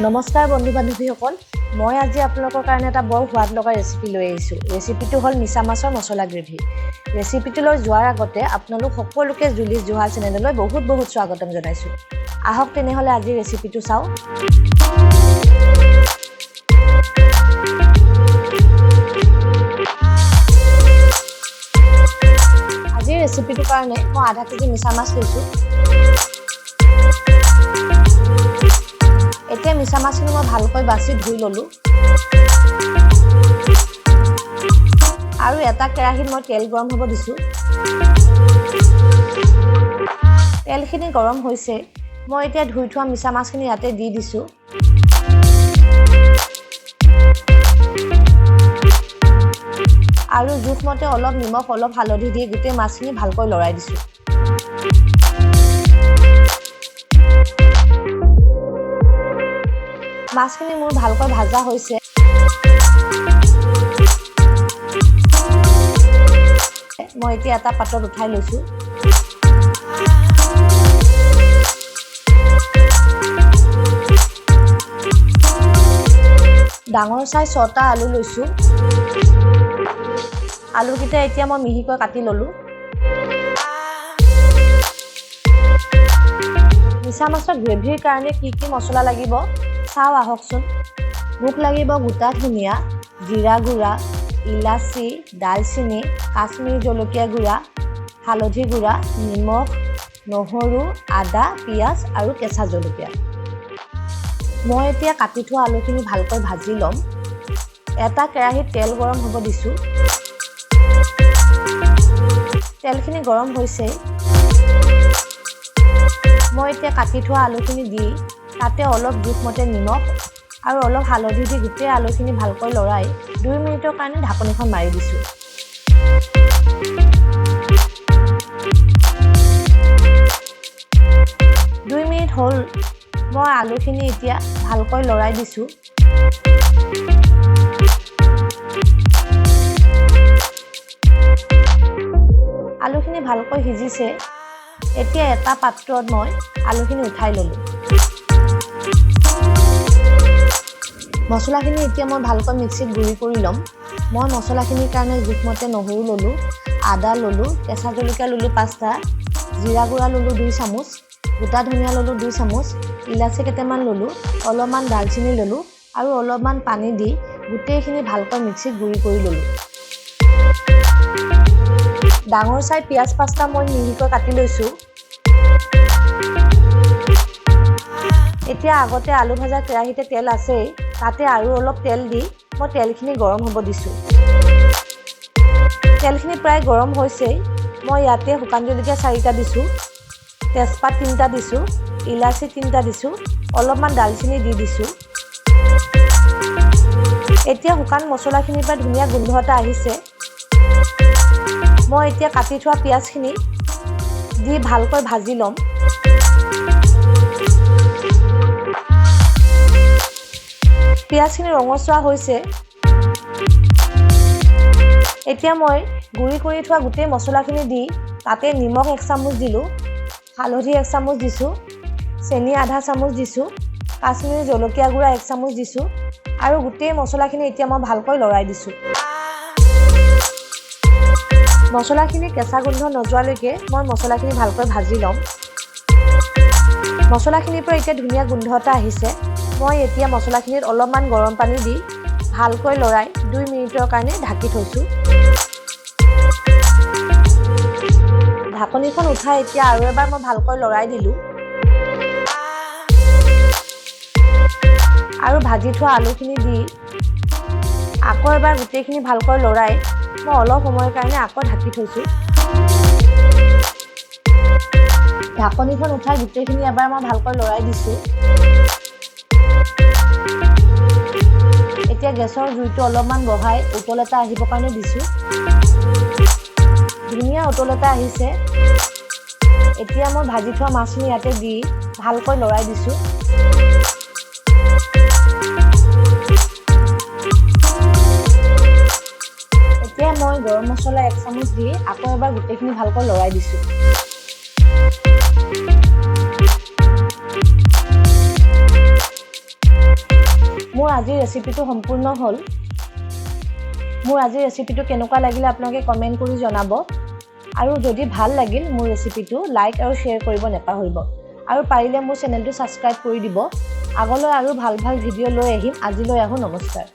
নমস্কাৰ বন্ধু বান্ধৱীসকল, মই আজি আপোনালোকৰ কাৰণে এটা বৰ সোৱাদ লগা ৰেচিপি লৈ আহিছোঁ। ৰেচিপিটো হ'ল মিছা মাছৰ মছলা গ্ৰেভি। ৰেচিপিটোলৈ যোৱাৰ আগতে আপোনালোক সকলোকে জুলিজ জুহাল চেনেললৈ বহুত বহুত স্বাগতম জনাইছোঁ। আহক তেনেহ'লে আজি ৰেচিপিটো চাওঁ। আজিৰ ৰেচিপিটোৰ কাৰণে মই আধা কেজি মিছা মাছ লৈছোঁ। এতিয়া মিছা মাছখিনি মই ভালকৈ বাছি ধুই ল'লোঁ আৰু এটা কেৰাহীত মই তেল গৰম হ'ব দিছোঁ। তেলখিনি গৰম হৈছে, মই এতিয়া ধুই থোৱা মিছা মাছখিনি ইয়াতে দি দিছোঁ। আৰু জোখমতে অলপ নিমখ, অলপ হালধি দি গোটেই মাছখিনি ভালকৈ লৰাই দিছোঁ। মাছখিনি মোৰ ভালকৈ ভাজা হৈছে। মই এতিয়া এটা পাত্ৰত উঠাই লৈছোঁ। ডাঙৰ চাইজ 6টা আলু লৈছোঁ। আলুকেইটা এতিয়া মই মিহিকৈ কাটি ল'লোঁ। মিছা মাছৰ গ্ৰেভিৰ কাৰণে কি কি মছলা লাগিব চাওঁ আহকচোন। মোক লাগিব গোটা ধনিয়া, জিৰা গুড়া, ইলাচি, ডালচেনি, কাশ্মীৰী জলকীয়া গুড়া, হালধি গুড়া, নিমখ, নহৰু, আদা, পিঁয়াজ আৰু কেঁচা জলকীয়া। মই এতিয়া কাটি থোৱা আলুখিনি ভালকৈ ভাজি ল'ম। এটা কেৰাহীত তেল গৰম হ'ব দিছোঁ। তেলখিনি গৰম হৈছে। মই এতিয়া কাটি থোৱা আলুখিনি দি তাতে অলপ জোখমতে নিমখ আৰু অলপ হালধি দি গোটেই আলুখিনি ভালকৈ লৰাই 2 মিনিটৰ কাৰণে ঢাকনিখন মাৰি দিছোঁ। দুই মিনিট হ'ল, মই আলুখিনি এতিয়া ভালকৈ লৰাই দিছোঁ। আলুখিনি ভালকৈ সিজিছে। এতিয়া এটা পাত্ৰত মই আলুখিনি উঠাই ল'লোঁ। মছলাখিনি এতিয়া মই ভালকৈ মিক্সিত গুড়ি কৰি ল'ম। মই মছলাখিনিৰ কাৰণে জোখমতে নহৰু ল'লোঁ, আদা ল'লোঁ, কেঁচা জলকীয়া ল'লোঁ 5টা, জিৰা গুড়া ল'লোঁ 2 চামুচ, গোটা ধনিয়া ল'লোঁ 2 চামুচ, ইলাচি কেইটামান ল'লোঁ, অলপমান ডালচেনি ল'লোঁ আৰু অলপমান পানী দি গোটেইখিনি ভালকৈ মিক্সিত গুড়ি কৰি ল'লোঁ। ডাঙৰ চাই পিঁয়াজ 5টা মই মিহিকৈ কাটি লৈছোঁ। এতিয়া আগতে আলু ভাজা কেৰাহীতে তেল আছেই, তাতে আৰু অলপ তেল দি মই তেলখিনি গৰম হ'ব দিছোঁ। তেলখিনি প্ৰায় গৰম হৈছেই। মই ইয়াতে শুকান জলকীয়া 4টা দিছোঁ, তেজপাত 3টা দিছোঁ, ইলাচি 3টা দিছোঁ, অলপমান ডালচেনি দি দিছোঁ। এতিয়া শুকান মছলাখিনিৰ পৰা ধুনীয়া গোন্ধ এটা আহিছে। মই এতিয়া কাটি থোৱা পিঁয়াজখিনি দি ভালকৈ ভাজি ল'ম। পিঁয়াজখিনি ৰঙচুৱা হৈছে। এতিয়া মই গুড়ি কৰি থোৱা গোটেই মছলাখিনি দি তাতে নিমখ 1 চামুচ দিলোঁ, হালধি 1 চামুচ দিছোঁ, চেনি আধা চামুচ দিছোঁ, কাশ্মীৰী জলকীয়া গুড়া 1 চামুচ দিছোঁ আৰু গোটেই মছলাখিনি এতিয়া মই ভালকৈ লৰাই দিছোঁ। মছলাখিনি কেঁচা গোন্ধ নোযোৱালৈকে মই মছলাখিনি ভালকৈ ভাজি ল'ম। মছলাখিনিৰ পৰা এতিয়া ধুনীয়া গোন্ধ এটা আহিছে। মই এতিয়া মছলাখিনিত অলপমান গৰম পানী দি ভালকৈ লৰাই 2 মিনিটৰ কাৰণে ঢাকি থৈছোঁ। ঢাকনিখন উঠাই এতিয়া আৰু এবাৰ মই ভালকৈ লৰাই দিলোঁ আৰু ভাজি থোৱা আলুখিনি দি আকৌ এবাৰ গোটেইখিনি ভালকৈ লৰাই মই অলপ সময়ৰ কাৰণে আকৌ ঢাকি থৈছোঁ। ঢাকনিখন উঠাই গোটেইখিনি এবাৰ মই ভালকৈ লৰাই দিছোঁ। এতিয়া গেছৰ জুইটো অলপমান বঢ়াই উতল এটা আহিবৰ কাৰণে দিছোঁ। ধুনীয়া উতল এটা আহিছে। এতিয়া মই ভাজি থোৱা মাছখিনি ইয়াতে দি ভালকৈ লৰাই দিছোঁ। এতিয়া মই গৰম মছলা 1 চামুচ দি আকৌ এবাৰ গোটেইখিনি ভালকৈ লৰাই দিছোঁ। মোৰ আজিৰ ৰেচিপিটো সম্পূৰ্ণ হ'ল। মোৰ আজিৰ ৰেচিপিটো কেনেকুৱা লাগিলে আপোনালোকে কমেণ্ট কৰি জনাব আৰু যদি ভাল লাগিল মোৰ ৰেচিপিটো, লাইক আৰু শ্বেয়াৰ কৰিব নাপাহৰিব আৰু পাৰিলে মোৰ চেনেলটো ছাবস্ক্ৰাইব কৰি দিব। আগলৈ আৰু ভাল ভাল ভিডিঅ' লৈ আহিম। আজিলৈ আহোঁ, নমস্কাৰ।